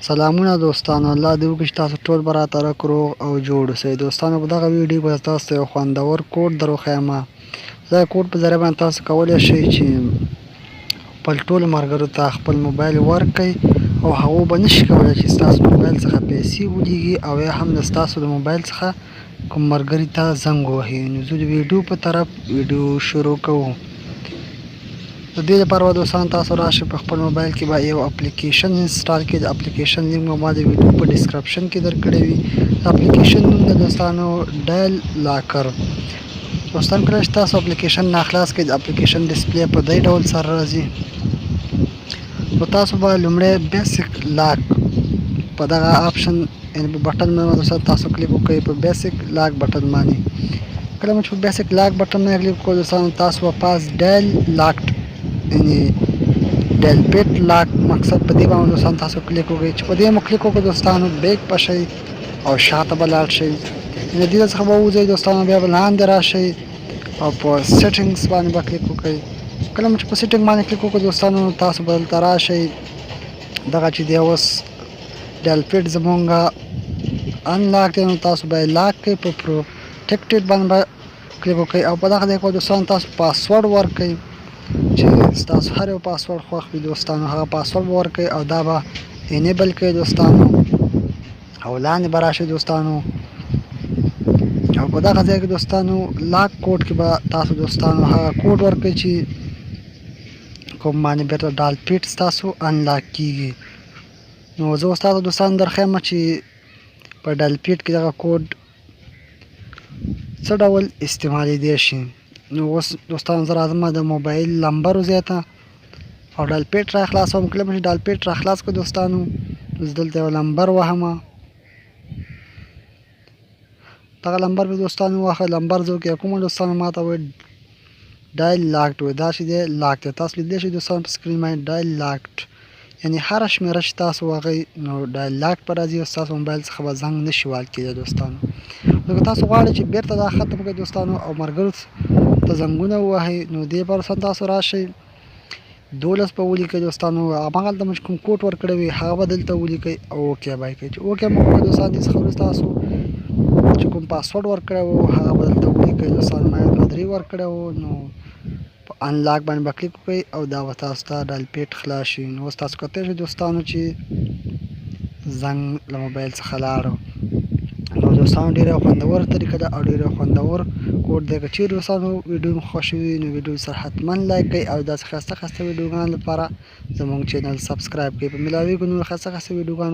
سلامونه دوستانو، الله دې وکړي چې تاسو ټول به راته رک روغ او جوړ اوسئ. دوستانو، په دغه ویډیو کې تاسو ته یو خوندور کوډ در وښیم. دا کوډ په ذریعه باندې تاسو کولی شئ چې خپل ټولو ملګرو ته خپل موبایل ورکړئ او هغو به نشي کولی چې ستاسو موبایل څخه پیسې ولیږي او یا هم د ستاسو د موبایل څخه کوم ملګري ته زنګ ووهي. نو زه د ویډیو په طرف ویډیو شروع کوو. د دې لپاره به دوستان تاسو راشئ، په خپل موبایل کې به یو اپلیکیشن انسټال کړئ. د اپلیکیشن لینک به ما د ویډیو په ډیسکرپشن کې درکړی وي. د اپلیکیشن نوم د دوستانو ډایل لاکر. دوستان، کله چې تاسو اپلیکیشن نه خلاص کړئ، د اپلیکیشن ډیسپلی په دې ډول سره راځي. نو تاسو به لومړی بیسیک لاک په دغه آپشن، یعنی په بټن باندې دوستان تاسو کلیک وکړئ، په بیسیک لاک بټن باندې. کله چې په بیسیک لاک بټن باندې کلیک وکړئ دوستان، تاسو به پاس ډایل لاکډ، یعنی ډایل پیډ لاک مقصد په دې باندې دوستان تاسو کلیک وکړئ. چې په دې مو کلیک وکړ دوستانو، بیک به شئ او شاته به لاړ شئ، یعنی دې څخه به ووځئ دوستانو. بیا به لاندې راشئ او په سیټینګز باندې به کلیک وکړئ. کله مو چې په سیټینګ باندې کلیک وکړ دوستانو، تاسو به دلته راشئ. دغه چې دی اوس ډایل پیډ زمونږ انلاک دی، نو تاسو به یې لاک کړئ. په پروټیکټډ باندې به کلیک وکړئ او په دغه ځای کې دوستانو تاسو پاسورډ ورکړئ، چې ستاسو هر یو پاسورډ خوښ وي دوستانو، هغه پاسورډ به ورکړئ او دا به انیبل کړئ دوستانو. او لاندې به راشئ دوستانو او په دغه ځای کې دوستانو لاک کوډ کې به تاسو دوستانو هغه کوډ ورکړئ چې کوم باندې بیرته ډال پیټ ستاسو انلاک کیږي. نو زه اوس تاسو دوستانو درښیم چې په ډال پیټ کې دغه کوډ څه ډول استعمالیدی شي. نو اوس دوستان زه راځم د موبایل لمبر ځای ته او ډال پیټ را خلاصوم. کله چې ډال پیټ را خلاص کړو دوستانو، زه دلته یو لمبر وهم. دغه لمبر به دوستانو واخه. لمبر زه کې کوم دوستانو ماته وایي ډایل لاکډ وي. دا چې دی لاک دی، تاسو لیدلی شئ دوستانو په سکرین باندې ډایل لاکډ، یعنی هره شمېره چې تاسو وهئ نو ډایل لاک به راځي او ستاسو موبایل څخه به زنګ نه شي وهل کېدی دوستانو. نو که تاسو غواړئ چې بیرته دا ختم کړئ دوستانو او ملګرو ته زنګونه ووهئ، نو دې لپاره تاسو راشئ، 12 به ولیکئ دوستانو. هماغلته مو چې کوم کوډ ورکړی وي هغه به دلته ولیکئ او اوکې به یې کړئ. چې اوکې مو وکړ دوستان، دې څخه وروسته تاسو چې کوم پاسورډ ورکړی و هغه به دلته ولیکئ دوستان. ما یو 2 3 ورکړی و، نو په انلاک باندې به کلیک وکړئ او دا به تاسو ته ډایل پیډ خلاص شي. نو اوس تاسو کتلی شئ دوستانو چې زنګ له موبایل څخه لاړو. نو دوستانو، ډېره خوندوره طریقه ده او ډېره خوندور کوډ دی. که چیرې دوستانو ویډیو مو خوښ وي، نو ویډیو سره حتما لایک کړئ او داسې ښایسته ښایسته ویډیوګانو لپاره زموږ چینل سبسکرایب کړئ. په ملاویږو نور ښایسته ښایسته ویډیوګانو.